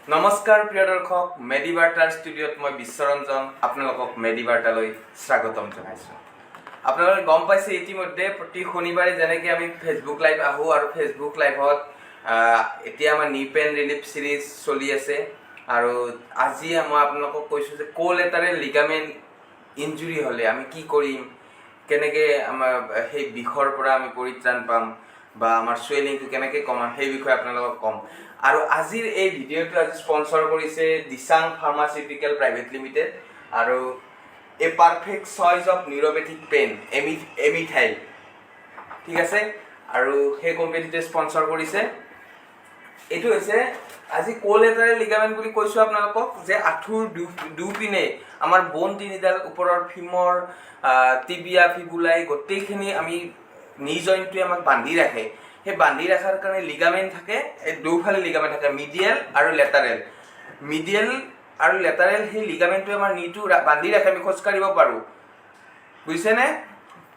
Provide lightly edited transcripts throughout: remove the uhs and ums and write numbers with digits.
নমস্কাৰ প্ৰিয় দৰ্শক, মেডিবাৰ্তাৰ ষ্টুডিঅ'ত মই বিশ্বৰঞ্জন আপোনালোকক মেডিবাৰ্তালৈ স্বাগতম জনাইছোঁ। আপোনালোকে গম পাইছে ইতিমধ্যে, প্ৰতি শনিবাৰে যেনেকৈ আমি ফেচবুক লাইভ আহোঁ আৰু ফেচবুক লাইভত এতিয়া আমাৰ নি পেইন ৰিলিফ ছিৰিজ চলি আছে। আৰু আজি মই আপোনালোকক কৈছোঁ যে কোলেটাৰেল লিগামেণ্ট ইঞ্জুৰি হ'লে আমি কি কৰিম, কেনেকৈ আমাৰ সেই বিষৰ পৰা আমি পৰিত্ৰাণ পাম বা আমাৰ চুৱেলিংটো কেনেকৈ কমাম, সেই বিষয়ে আপোনালোকক ক'ম। আৰু আজিৰ এই ভিডিঅ'টো আজি স্পনচৰ কৰিছে দিচাং ফাৰ্মাচিউটিকেল প্ৰাইভেট লিমিটেড আৰু a perfect choice of neuropathic pain এমিথাইল, ঠিক আছে? আৰু সেই কোম্পানীটোৱে স্পনচৰ কৰিছে। এইটো হৈছে আজি কোলেটাৰেল লিগামেণ্ট বুলি কৈছোঁ আপোনালোকক যে আঁঠুৰ দুপিনে আমাৰ বন তিনিডাল, ওপৰৰ ফিমৰ, টিবিয়া, ফিবুলাই, গোটেইখিনি আমি নি জইণ্টটোৱে আমাক বান্ধি ৰাখে। সেই বান্ধি ৰখাৰ কাৰণে লিগামেণ্ট থাকে। এই দুফালে লিগামেণ্ট থাকে, মিডিয়েল আৰু লেটাৰেল। মিডিয়েল আৰু লেটাৰেল সেই লিগামেণ্টটোৱে আমাৰ নিটো বান্ধি ৰাখে, আমি খোজকাঢ়িব পাৰোঁ, বুজিছেনে?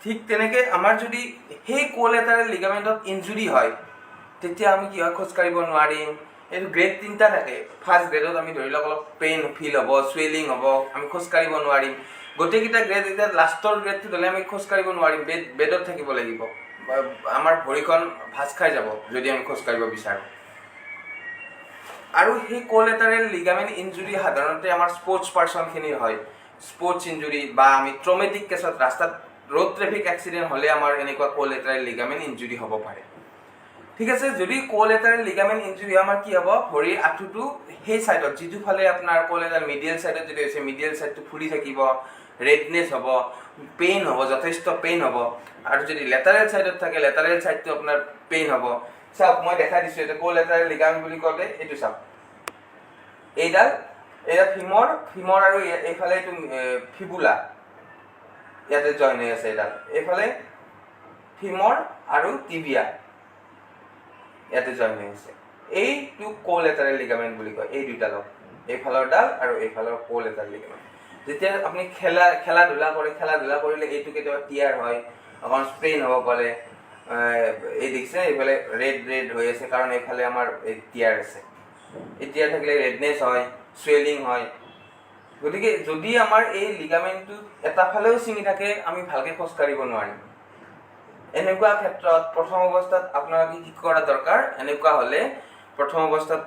ঠিক তেনেকৈ আমাৰ যদি সেই কোলেটাৰেল লিগামেণ্টত ইঞ্জুৰি হয়, তেতিয়া আমি কি হয়, খোজকাঢ়িব নোৱাৰিম। এইটো গ্ৰেড তিনিটা থাকে। ফাৰ্ষ্ট গ্ৰেডত আমি ধৰি লওক অলপ পেইন ফিল হ'ব, চুৱেলিং হ'ব, আমি খোজকাঢ়িব নোৱাৰিম। গোটেইকেইটা গ্ৰেড, এতিয়া লাষ্টৰ গ্ৰেডটো হ'লে আমি খোজকাঢ়িব নোৱাৰিম, বেডত থাকিব লাগিব বা আমাৰ ভৰিখন ভাঁজ খাই যাব যদি আমি খোজকাঢ়িব বিচাৰোঁ। আৰু সেই কোলেটাৰেল লিগামেণ্ট ইঞ্জুৰি সাধাৰণতে আমাৰ স্পৰ্টছ পাৰ্চনখিনিৰ হয়। স্পৰ্টছ ইঞ্জুৰি বা আমি ট্ৰমেটিক কেছত, ৰাস্তাত ৰোড ট্ৰেফিক এক্সিডেণ্ট হ'লে আমাৰ এনেকুৱা কোলেটাৰেল লিগামেণ্ট ইঞ্জুৰি হ'ব পাৰে, ঠিক আছে? যদি কোলেটাৰেল লিগামেণ্ট ইঞ্জুৰি, আমাৰ কি হ'ব? ভৰিৰ আঁঠুটো সেই ছাইডত, যিটো ফালে আপোনাৰ কোলেটাৰেল, মিডিয়েল ছাইডত যদি হৈছে, মিডিয়েল ছাইডটো ফুলি থাকিব, ৰেডনেছ হ'ব, পেইন হ'ব, যথেষ্ট পেইন হ'ব। আৰু যদি লেটাৰেল ছাইডত থাকে, লেটাৰেল ছাইডটো আপোনাৰ পেইন হ'ব। চাওক, মই দেখাই দিছোঁ। এইটো কোলেটাৰেল লিগামেণ্ট বুলি ক'লে এইটো চাওক, এইডাল, এইডাল ফিমৰ আৰু এইফালে এইটো ফিবুলা ইয়াতে জইন হৈ আছে। এইডাল এইফালে ফিমৰ আৰু টিবিয়া ইয়াতে জইন হৈ আছে। এইটো কোলেটাৰেল লিগামেণ্ট বুলি কয়। এই দুইডালক, এইফালৰ ডাল আৰু এইফালৰ কোলেটাৰেল লিগামেণ্ট। যেতিয়া আপুনি খেলা ধূলা কৰে, খেলা ধূলা কৰিলে এইটো কেতিয়াবা টিয়াৰ হয়, অকণ স্প্ৰেইন হ'ব পাৰে। এই দেখিছে, এইফালে ৰেড ৰেড হৈ আছে, কাৰণ এইফালে আমাৰ এই টিয়াৰ আছে। এই টিয়াৰ থাকিলে ৰেডনেছ হয়, চুৱেলিং হয়। গতিকে যদি আমাৰ এই লিগামেণ্টটো এটা ফালেও ছিঙি থাকে, আমি ভালকে খোজকাঢ়িব নোৱাৰিম। এনেকুৱা ক্ষেত্ৰত প্ৰথম অৱস্থাত আপোনালোকে কি কৰা দৰকাৰ? এনেকুৱা হ'লে প্ৰথম অৱস্থাত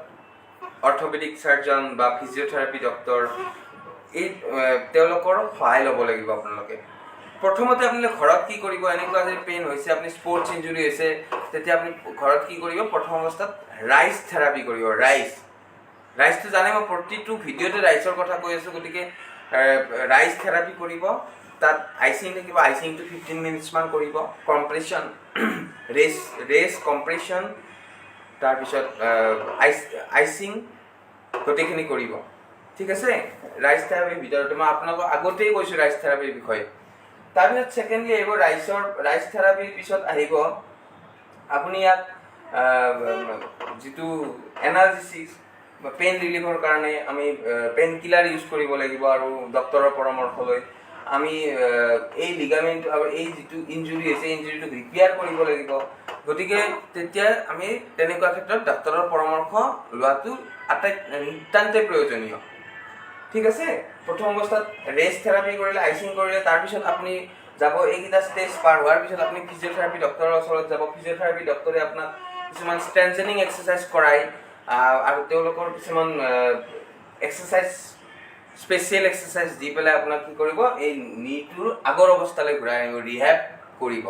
অৰ্থপেডিক চাৰ্জন বা ফিজিঅ'থেৰাপি ডক্তৰ, এই তেওঁলোকৰ সহায় ল'ব লাগিব আপোনালোকে। প্ৰথমতে আপোনালোকে ঘৰত কি কৰিব? এনেকুৱা যদি পেইন হৈছে, আপুনি স্পৰ্টছ ইঞ্জুৰি হৈছে, তেতিয়া আপুনি ঘৰত কি কৰিব? প্ৰথম অৱস্থাত ৰাইচ থেৰাপি কৰিব। ৰাইচটো জানে, মই প্ৰতিটো ভিডিঅ'তে ৰাইচৰ কথা কৈ আছোঁ। গতিকে ৰাইচ থেৰাপি কৰিব। তাত আইচিং থাকিব। আইচিংটো 15 মিনিটছমান কৰিব। কম্প্ৰেশ্যন, ৰেষ্ট, কম্প্ৰেশ্যন, তাৰপিছত আইচিং, গোটেইখিনি কৰিব, ঠিক আছে? ৰাইচ থেৰাপিৰ ভিতৰতে মই আপোনালোকক আগতেই কৈছোঁ ৰাইচ থেৰাপিৰ বিষয়ে। তাৰপিছত ছেকেণ্ডলি আহিব ৰাইচ থেৰাপিৰ পিছত আহিব আপুনি ইয়াত যিটো এনালজেচিক্স বা পেইন ৰিলিফৰ কাৰণে আমি পেইন কিলাৰ ইউজ কৰিব লাগিব। আৰু ডক্তৰৰ পৰামৰ্শ লৈ আমি এই লিগামেণ্ট আৰু এই যিটো ইঞ্জুৰি হৈছে, ইঞ্জুৰিটোক ৰিপেয়াৰ কৰিব লাগিব। গতিকে তেতিয়া আমি তেনেকুৱা ক্ষেত্ৰত ডাক্তৰৰ পৰামৰ্শ লোৱাটো নিতান্তই প্ৰয়োজনীয়, ঠিক আছে? প্ৰথম অৱস্থাত ৰেষ্ট থেৰাপি কৰিলে, আইচিং কৰিলে, তাৰপিছত আপুনি যাব, এইকেইটা ষ্টেজ পাৰ হোৱাৰ পিছত আপুনি ফিজিঅ'থেৰাপি ডক্তৰৰ ওচৰত যাব। ফিজিঅ'থেৰাপি ডক্তৰে আপোনাক কিছুমান ষ্ট্ৰেংথেনিং এক্সাৰচাইজ কৰায় আৰু তেওঁলোকৰ কিছুমান এক্সাৰচাইজ, স্পেচিয়েল এক্সাৰচাইজ দি পেলাই আপোনাক কি কৰিব, এই নিটোৰ আগৰ অৱস্থালৈ ঘূৰাই আনিব, ৰিহেব কৰিব।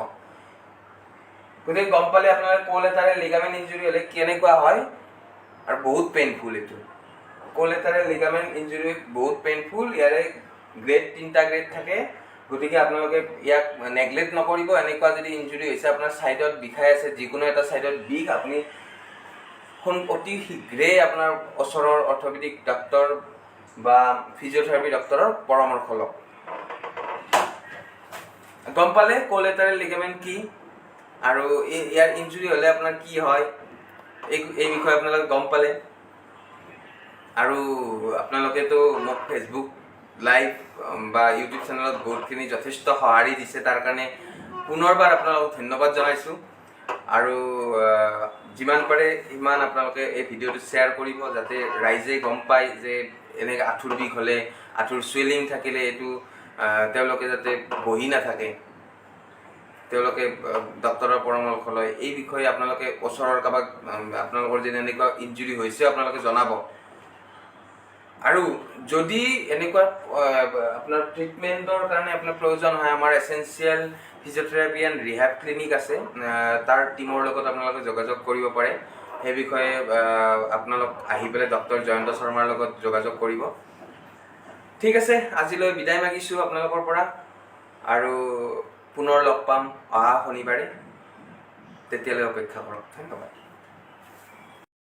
গতিকে গম পালে আপোনাৰ কোলেটাৰেল লিগামেণ্ট ইঞ্জুৰি হ'লে কেনেকুৱা হয় আৰু বহুত পেইনফুল। এইটো কোলেটাৰেল লিগামেণ্ট ইঞ্জুৰি বহুত পেইনফুল। ইয়াৰে গ্ৰেড, তিনিটা গ্ৰেড থাকে। গতিকে আপোনালোকে ইয়াক নেগলেক্ট নকৰিব। এনেকুৱা যদি ইঞ্জুৰি হৈছে, আপোনাৰ ছাইডত বিষাই আছে, যিকোনো এটা ছাইডত বিষ, আপুনি অতি শীঘ্ৰেই আপোনাৰ ওচৰৰ অৰ্থপেডিক ডক্তৰ বা ফিজিঅ'থেৰাপি ডক্তৰৰ পৰামৰ্শ লওক। গম পালে কোলেটাৰেল লিগামেণ্ট কি আৰু ইয়াৰ ইঞ্জুৰি হ'লে আপোনাৰ কি হয়, এই বিষয়ে আপোনালোকে গম পালে। আৰু আপোনালোকেতো মোক ফেচবুক লাইভ বা ইউটিউব চেনেলত বহুতখিনি যথেষ্ট সঁহাৰি দিছে, তাৰ কাৰণে পুনৰবাৰ আপোনালোকক ধন্যবাদ জনাইছোঁ। আৰু যিমান পাৰে সিমান আপোনালোকে এই ভিডিঅ'টো শ্বেয়াৰ কৰিব, যাতে ৰাইজে গম পায় যে এনেকৈ আঁঠুৰ বিষ হ'লে, আঁঠুৰ চুৱেলিং থাকিলে এইটো তেওঁলোকে যাতে বহি নাথাকে, তেওঁলোকে ডক্তৰৰ পৰামৰ্শ লয়। এই বিষয়ে আপোনালোকে ওচৰৰ কাৰোবাক আপোনালোকৰ যদি এনেকুৱা ইঞ্জুৰি হৈছে, আপোনালোকে জনাব। আৰু যদি এনেকুৱা আপোনাৰ ট্ৰিটমেণ্টৰ কাৰণে আপোনাৰ প্ৰয়োজন হয়, আমাৰ essential physiotherapy and rehab clinic আছে। তাৰ টীমৰ লগত আপোনালোকে যোগাযোগ কৰিব পাৰে। সেই বিষয়ে আপোনালোক আহি পেলাই ডক্টৰ জয়ন্ত শৰ্মাৰ লগত যোগাযোগ কৰিব। ঠিক আছে, আজিলৈ বিদায় মাগিছোঁ আপোনালোকৰ পৰা আৰু পুনৰ লগ পাম অহা শনিবাৰে। তেতিয়ালৈ অপেক্ষা কৰক। ধন্যবাদ।